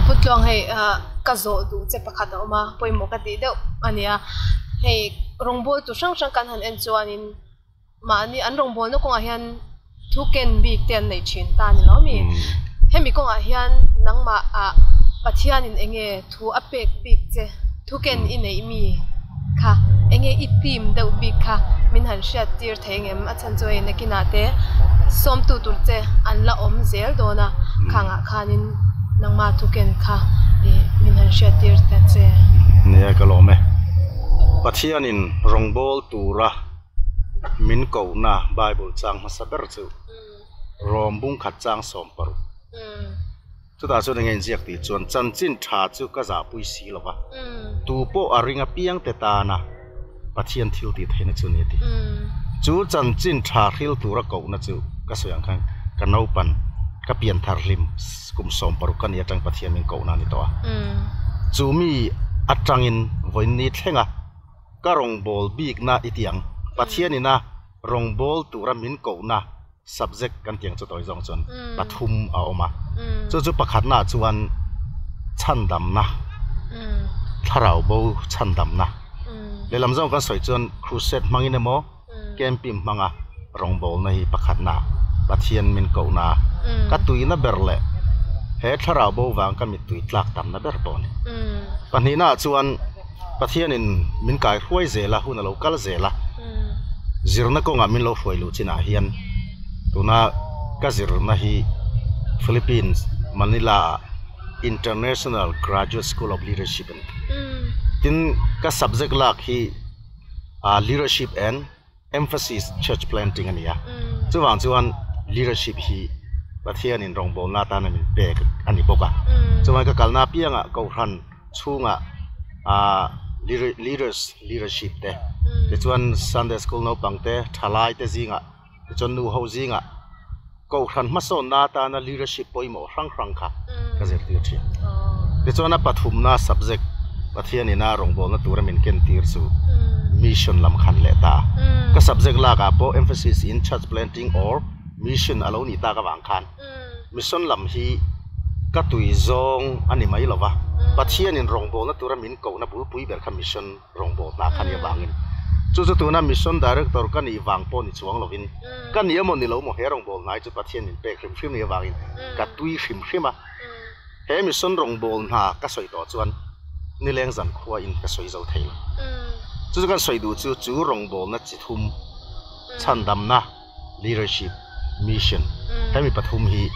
Pu Tluang hei ka zawh duh che pakhat a awm a, pawimawh ka tih deuh a nia. Hei rawngbawl tu hrang hrang kan han en chuanin mahni an rawngbawlna kawngah hian thu ken bik te an nei thin ta a ni lo ami? Hemi kawngah hian nangmah ah Pathianin eng nge thu a pek bik che, thu ken i neih mi kha eng nge i team deuh bik kha min han hriat tir thei ang em? A chhan chu hei nakinah te sawmtu tur che an la awm zel dawn a, khangah khanin nangmah thu ken kha ih min han hriat tir ta che. Nia ka lawm e. Pathianin rawngbâwl tura Min kohna Bible chang hmasa ber chu Rom bungkhat chang 60. Chutah chuan enge inziak tih chuan chanchin tha chu ka zahpui si lo va, tu pawh a ring apiang te tana Pathian thil tih theihna chu a ni a ti. Chu chanchin tha hril tura kohna chu ka sawi ang khan ka naupan ka pian thar hlim kum 60 ka ni atang Pathian min kohna a ni tawh a. Chu mi atangin vawiinni thlenga. Ka rawngbâwl bîkna i ti ang. Pathianina rawngbâwl tûra min kohna subject kan ti ang chu tawi zawng chuan pathum a awm a. Chu chu pakhatnaah chuan chhandamna, thlarau bo chhandamna. Lehlam zawng kan sawi chuan crusade hmangin emaw, Camping hmanga rawngbawlna hi pakhatna Pathian min kohna ka tuina ber leh he thlarau bo vang ka mittui tlak tamna ber pawh a ni. Pahnihnaah chuan Pathianin min kai hruai zel a, hun a lo kal zel a, zirna kawngah min lo hruai luh chinah hian tuna ka zirna hi Philippines Manila-ah International Graduate School of Leadership a ni. Tin, ka subject lak hi. ah leadership and emphasis church planting a ni a chuvang chuan leadership hi Pathianin rawngbawlna atana min pek a ni bawk a chuvang ka kalna apiangah kohhran chhungah ah leaders leadership te tichuan sunday school naupang te thalai te zingah. Tichuan nu ho zingah Kohhran hmasawnna atana leadership pawimawh hrang hrang kha ka zirtir thin. Tichuan a pathumna subject Pathian ina rawngbawlna tura min kentir chu Mission lam khan leh ta a. Ka subject lakah pawh emphasis in church planting or mission a lo nih tak avang khan mission lam hi ka tui zawng a ni mai lova, Pathianin rawngbawlna tura min kohna bulpui ber kha mission rawngbâwl hna kha nih avangin chu chu tuna Mission Director ka nih vang pawh ni chuang lovin ka ni emaw ni lo maw he rawngbâwl hnai chu Pathian min pek hrim hrim nih avangin ka tui hrim hrim a. He Mission rawngbâwl hna ka sawi tawh chuan nileng zan khuain ka sawi zo thei lo. Chu chu kan sawi duh chu chu rawngbâwlna chi thum chhandamna, Leadership, Mission, hemi pathum hi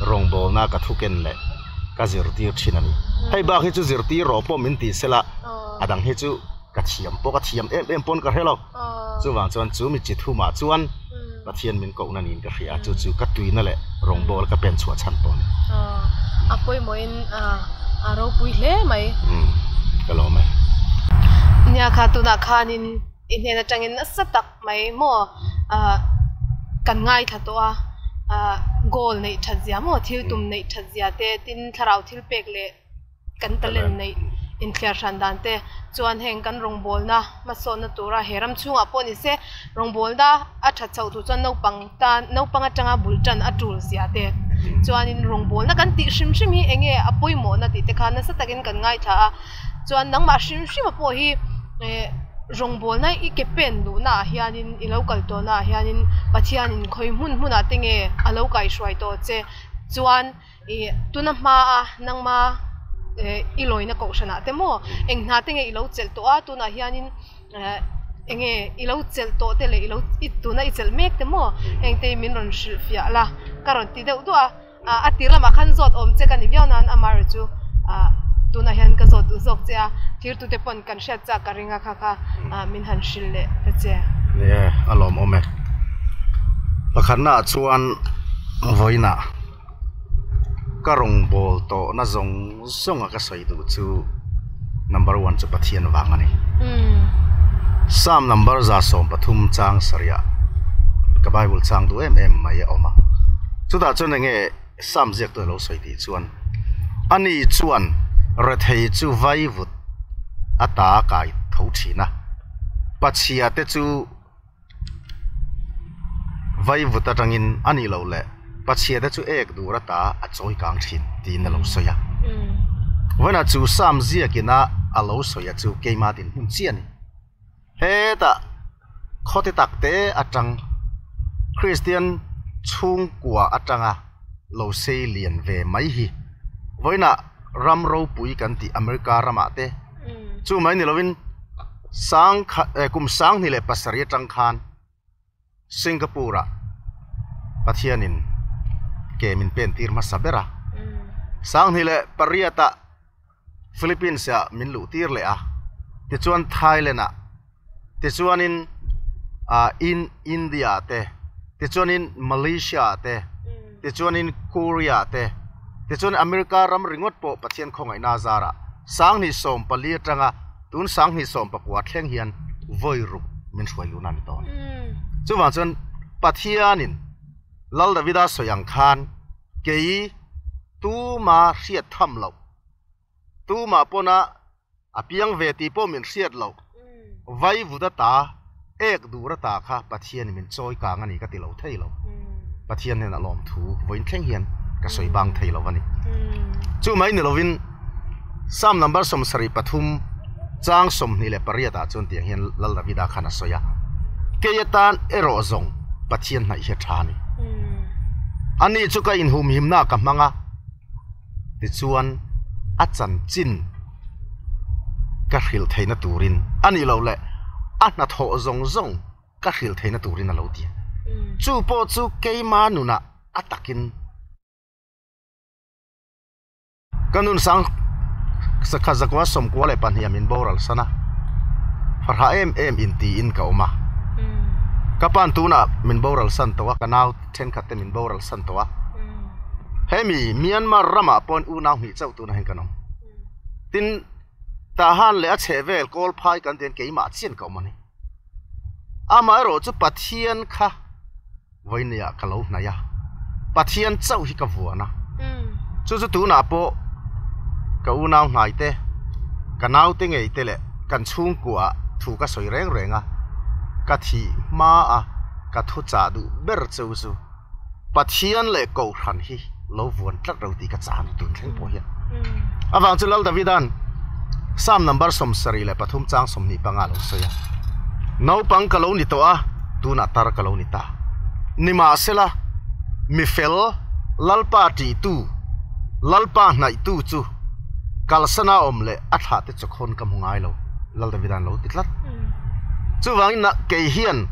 rawngbawlna ka thuken leh ka zirtir thin a ni. Hei bak hi chu zirtir rawh pawh min ti sela, a dang hi chu ka thiam pawh ka thiam em em pawn ka hre lo. Chuvang chuan chu mi chi thumah chuan Pathian min kohna niin ka hria a, chu chu ka tuina leh rawngbawla ka pen chhuah chhan pawh a ni. A pawimawhin a ropui hle mai. Ka lawm e. Nia kha tunah khanin i hnen atangin nasa tak mai maw ah kan ngaithla tawh a ah goal neih that zia maw thil tum neih that zia te tin thlarau thil pek leh kan talent neih inthliar hran dan te chuan heng kan rawngbawlna hmasawnna tura he ram chhungah pawh ni se rawngbawlna a that chhoh tur chuan naupang tan naupang atanga bul tan a tul zia te chuanin rawngbawlna kan tih hrim hrim hi eng nge a pawimawhna tih te kha nasa takin kan ngaithla a. Chuan nangmah hrim hrim a pawh hi eh rawngbawlna i ke pen luhna ah hianin i lo kal tawhna ah hianin Pathianin khawi hmun hmunah te nge a lo kaihruai tawh che chuan ih tuna hma a nangma eh i lawina kohhran ah te maw eng hna te nge i lo chelh tawh a tunah hianin eh eng nge i lo chelh tawh te leh i lo i tuna i chelh mek te maw heng te hi min rawn hrilhfiah la ka rawn ti deuh duah a. Ah a tir lamah khan zawt awm che ka ni viau nan amaherawh chu ah tunah hian ka zawt duh zawk che a thirtute pawn kan hriat chak ka ring a kha kha ah min han hrilh leh ta che. Ni e, a lawmawm e. Pakhatnaah chuan vawiinah ka rawngbâwl tawhna zawng zawnga ka sawi duh chu number one chu Pathian vang a ni. Psalm number 133 chang sarihah ka Bible chang duh em em mai a awm a. Chutah chuan eng nge Psalm ziaktu a lo sawi tih chuan ani chuan rethei chu vaivut a ta kai tho thin a, pachhia te chu Vaivut atangin a nih loh leh pachhia te chu ek dur ata a chawi kang thin tiin a lo sawi a. Vawiinah chu Sam ziakina a lo sawi a chu keimah dinhmun chiah a ni. Hetah khawti takte atang Kristian chhungkua atanga lo sei lian ve mai hi vawiinah ram ropui kan tih America ramah te chu mai ni lovin sang khat kum sanghnih leh pasarih atang khan Singapore-ah Pathianin ke min pen tir hmasa ber a, 28 ah Philippines-ah min luh tir leh a, tichuan Thailand-ah, tichuanin in India-ah te, tichuanin Malaysia-ah te, tichuanin Korea-ah te, tichuan America ram ringawt pawh Pathian khawngaihna zarah 2014 atanga Tun 2019 thleng hian vawi ruk min hruai luhna a ni tawh a ni. Chuvang chuan Pathianin Lal Davida sawi ang khan kei tuma hriat tham loh, tuma pawna a piang ve tih pawh min hriat loh, vai vut ata, ek dur ata kha Pathianin min chawi kang a ni ka ti lo thei lo. Pathian hnenah lawmthu vawiin thleng hian ka sawi bang thei lo a ni. Chu mai ni lovin Psalm number 73 chang 28 ah chuan tiang hian Lal Davida khan a sawi a, Kei atan erawh zawng Pathian hnaih hi a tha a ni. Ani chu ka inhumhimna ka hmang a, tichuan a chanchin ka hrilh theihna turin a nih loh leh a hnathawh zawng zawng ka hrilh theihna turin a lo ti a. Chu pawh chu keima nunah a takin ka nun sang sakha zakua 92 ah min boral san a, farhah em em intiin ka awm a. Ka pan tunah min boral san tawh a, ka nau thenkhat te min boral san tawh a. Hemi Myanmar ramah pawhin unau hnih chauh tunah hian kan awm. Tin, Tahan leh a chheh vel kawl phai kan tihian keimah chian ka awm a ni. Amaherawh chu Pathian kha vawinia ka lo hnaih a, Pathian chauh hi ka vuan a. Chu chu tunah pawh ka unau hnai te, ka naute ngei te leh kan chhungkua ah thu ka sawi reng reng a, ka thih hma a ka thu chah duh ber cheu chu Pathian leh Kohhran hi lo vuan tlat ro tih ka chah a ni tun thleng pawh hian. Avang chu Lal Davida'n Psalm number 73 chang 25 a lo sawi a, Naupang ka lo ni tawh a, tunah tar ka lo ni ta. Nimahsela, mi fel, Lalpa ṭihtu, Lalpa hnaihtu chu kalsana awm leh a thlahte chawkhawn ka hmu ngai lo, Lal Davida'n lo ti tlat. Chuvangin kei hian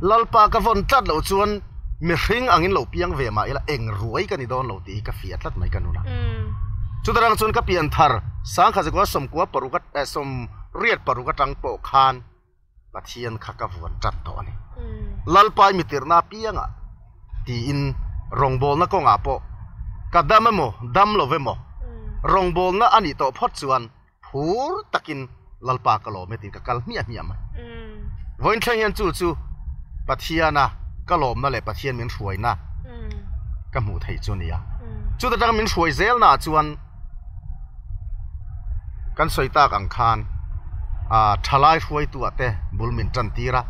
Lalpa ka vawn tlat loh chuan mihring angin lo piang ve mah ila eng ruai ka ni dawn lo tih hi ka fiah tlat mai ka nuna. Chutarang chuan ka pian thar sangkha zakua sawmkua paruk eh sawmriat paruk atang pawh khan Pathian kha ka vuan tat tawh a ni. Lalpai mitirhna apiangah tiin rawngbawlna kawngah pawh ka dam emaw dam lo emaw rawngbawlna a nih tawh phawt chuan phur takin Lalpa ka lawm e tiin ka kal hmiah hmiah mai. Vawiin thleng hian chu chu Pathiana ka lawmna leh Pathian min hruaina ka hmuh theih chu a ni a. Chuta tanga min hruai zelnaah chuan kan sawi tak ang khan thalai hruaituah te bul min tan tir a.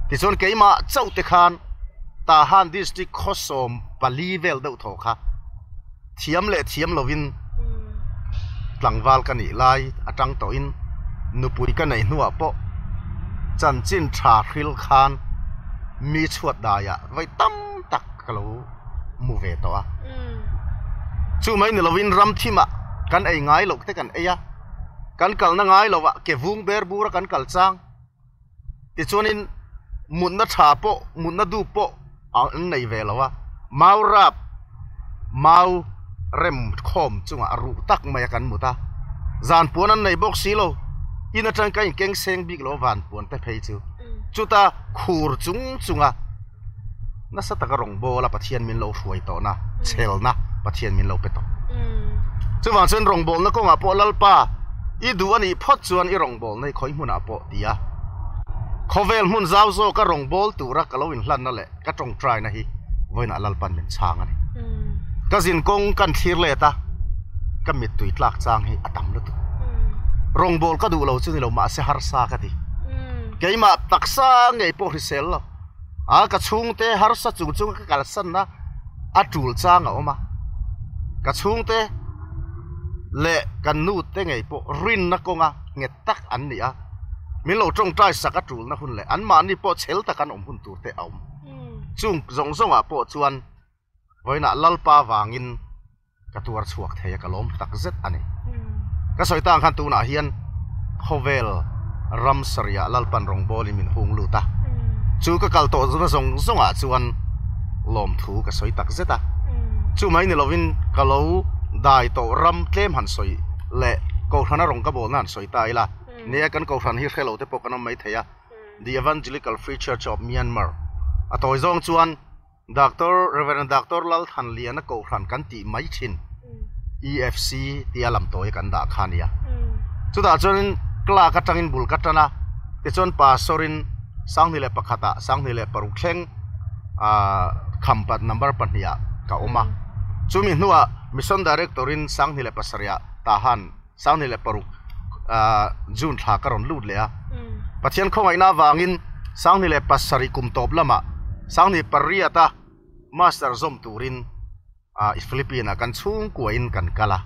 Tichuan keimah chauh te khan Tahan District khawsawm pali vel deuh thaw kha thiam leh thiam lovin tlangval ka nih lai atang tawhin nupui ka neih hnuah pawh chanchin tha hril khan mi chhuat daiah vawi tam tak ka lo mu ve tawh a. Chu mai ni lovin ram thimah kan ei ngai loh te kan ei a, kan kalna ngai lovah ke vung ber bura kan kal chang. Tichuanin mutna tha pawh mutna dup pawh an nei ve lo a, mau rap mau rem khawm chungah a ruh tak mai a kan mut a, zan puan an nei bawk si lo, in atang ka inkeng seng bik lo van puan te phei chu chuta khur chung chunga nasa taka rawngbawla Pathian min lo hruai tawhna chhelna Pathian min lo pe tawh. Chuvang chuan rawngbawlna kawngah pawh Lalpa i duh a nih phawt chuan i rawngbawlna hi khawi hmunah pawh ti a, khawvel hmun zau zawka rawngbâwl tura ka lo inhlanna leh ka tawngtaina hi vawiinah Lalpan min chhang a ni. Ka zin kawng kan thlir let a, ka mittui tlak chang hi a tam lutuk. Rawngbâwl ka duh lo chu ni lo mahse harsa ka ti. Keimah taksa ngei pawh hrisel lo. A ka chhungte harsa chung chunga ka kalsanna a tul chang a awm a, ka chhungte. leh kan nu te ngei pawh rinna kawnga nghet tak an ni a, min lo tawngtai sak a tulna hun leh anmahni pawh chhel tak an awm hun tur te a awm. Chung zawng zawngah pawh chuan vawiinah Lalpa vangin ka tuar chhuak thei a, ka lawm tak zet a ni. Ka sawi tang khan tunah hian khawvel ram sarihah Lalpan rawngbawlin min hung lut a, chu ka kal tawh na zawng zawngah chuan lawmthu ka sawi tak zet a. Chu mai ni lovin ka lo dai tawh ram tlem han sawi leh Kohhrana rawng ka bawlna han sawi ta ila, nia kan Kohhran hi hre lo te pawh kan awm mai thei a, The Evangelical Free Church of Myanmar a tawi zawng chuan Doctor Rev. Doctor Lalthanliana Kohhran kan tih mai thin EFC tia lam tawi kan dah kha a nia. Chutah chuanin clerk atangin bul ka tan a, tichuan Pastor-in 2001 ah 2006 thleng ah khampat number pahnih ah ka awm a. Chumi hnuah Mission Director-in 2007 ah Tahan 2006 June thla ka rawn lut leh a. Pathian khawngaihna avangin 2007 kum tawp lamah 2008 a Master zawm turin Philippine ah kan chhungkuain kan kal a.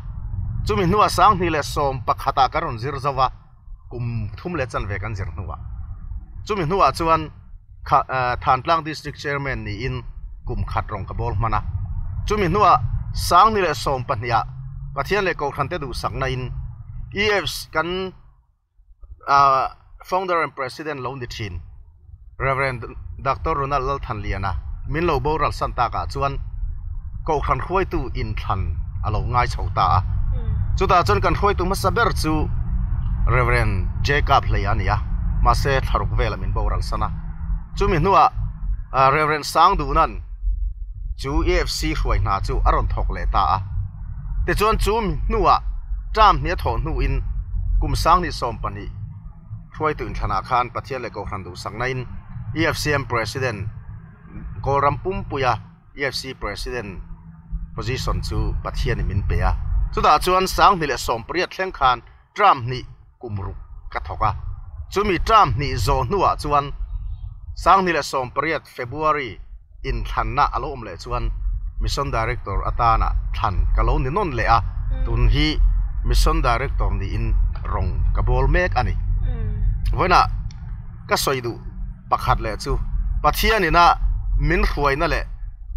Chumi hnuah 2011 ah kan rawn zir zo va, kum thum leh chanve kan zir hnuah. Chumi hnuah chuan Thantlang District Chairman niin kum khat rawng ka bawl hman a. Chumi hnuah 2012 ah Pathian leh Kohhran te duhsakna in EFS kan Founder and President lo ni thin Rev. Doctor Ronald Lalthanliana min lo boral san takah chuan Kohhran hruaitu inthlan a lo ngai chho ta a. Chutah chuan kan hruaitu hmasa ber chu Rev. Jacob Hleia a ni a, mahse thlaruk velah min boral san a. Chumi hnuah Rev. Sangduhna'n chu EFC hruai hna chu a rawn thawk leh ta a. Tichuan chu hnuah term hnih a thawh hnuin kum 2012 hruaitu inthlanah khan Pathian leh Kohhran duhsaknain EFCM President Kawlram pumpuia EFC President position chu Pathianin min pe a. Chutah chuan 2018 thleng khan term hnih kum ruk ka thawk a. Chumi term hnih zawh hnuah chuan 2018 February inthlanna a lo awm leh chuan Mission Director atana thlan ka lo ni nawn leh a, tun hi Mission Director niin rawng ka bawl mek a ni. Vawiinah ka sawi duh pakhat leh chu Pathianina min hruaina leh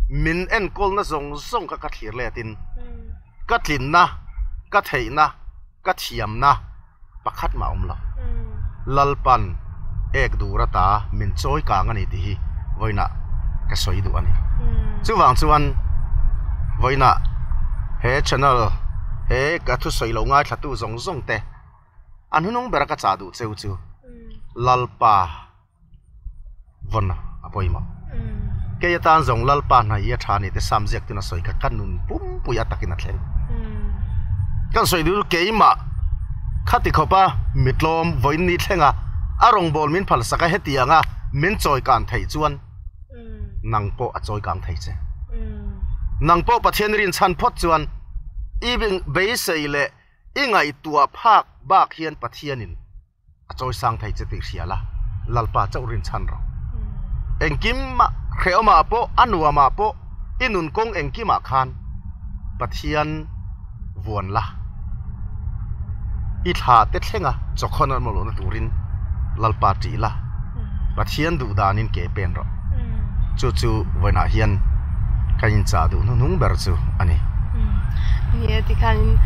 min enkawlna zawng zawng kha ka thlir letin ka tlinna, ka theihna, ka thiamna pakhat mah a awm lo. Lalpan ek dur ata min chawi kang a ni tih hi vawiinah ka sawi duh a ni. Chuvang chuan vawiinah he channel he ka thusawi lo ngaithlatu zawng zawng te an hunung bera ka chah duh cheu chu Lalpa vawn a pawimawh. Kei atan zawng Lalpa hna hi a tha a ni te Sam ziak tuna sawi kha ka nun pumpui a takin a thleng. Kan sawi duh chu keimah khati khawpa mitlawm vawiin ni thlenga a rawngbâwl min phalsak a hetianga min chawi kân theih chuan nang pawh a chawi kâng thei che. Nang pawh Pathian rinchhan phawt chuan i beisei leh i ngaihtuah phak bak hian Pathianin a chawi sang thei che tih hria la, Lalpa chauh rinchhan rawh. Engkim hrehawmah pawh, a nuamah pawh, i nun kawng engkimah khan Pathian vuan la, i thla te thlenga chawkhawn an awm lohna turin Lalpa ṭih la, Pathian duh danin ke pen rawh. Chu chu vawiinah hian ka inchah duh hnuhnung ber chu a ni. Ni e tikhanin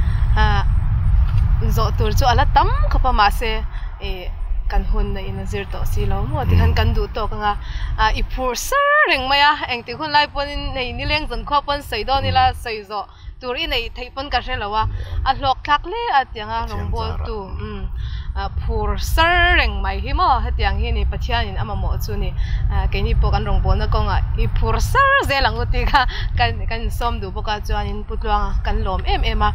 zawh tur chu a la tam khawp a mahse ih kan hun na in a zir tawh si lo maw tikhan kan duh tawk anga i phur sar reng mai a engtik hun lai pawhin hei nileng zankhua pawn sawi dawn ila sawi zawh tur i neih theih pawn ka hre lo a, a hlawk thlak hle a tiang a rawngbâwl tu phur sar reng mai hi maw hetiang hi ni Pathianin a mamawh chu ni keini pawh kan rawngbâwlna kawngah i phur sar zel ang u tih kha kan kan insawm duh bawk a chuanin Pu Tluanga kan lawm em em a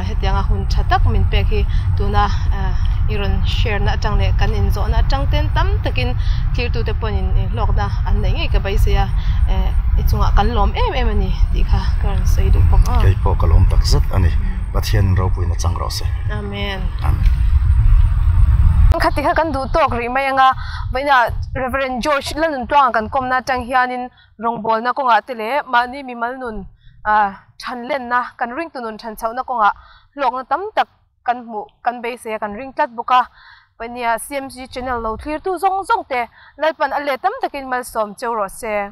hetianga hun tha tak min pek hi tuna i rawn share na atang leh kan inzawhna atang ten tam takin thirtute pawhin hlawkna an neih ngei ka beisei a i chungah kan lawm em em a ni tih kha ka rawn sawi duh bawk a. Kei pawh ka lawm tak zet a ni. Pathian ropuina chang rawh se. Amen. Amen. Khati kha kan duh tawk rih mai anga vawiinah Reverend George Lalnuntluanga kan kawmna atang hianin rawngbawlna kawngah te leh mahni mimal nun than lenna kan ringtu nun than chhohna kawngah. hlawkna tam tak kan hmuh kan beisei a kan ring tlat bawk a. Pania CMG channel lo thlir tu zawng zawng te Lalpan a let tam takin malsawm cheu rawh se.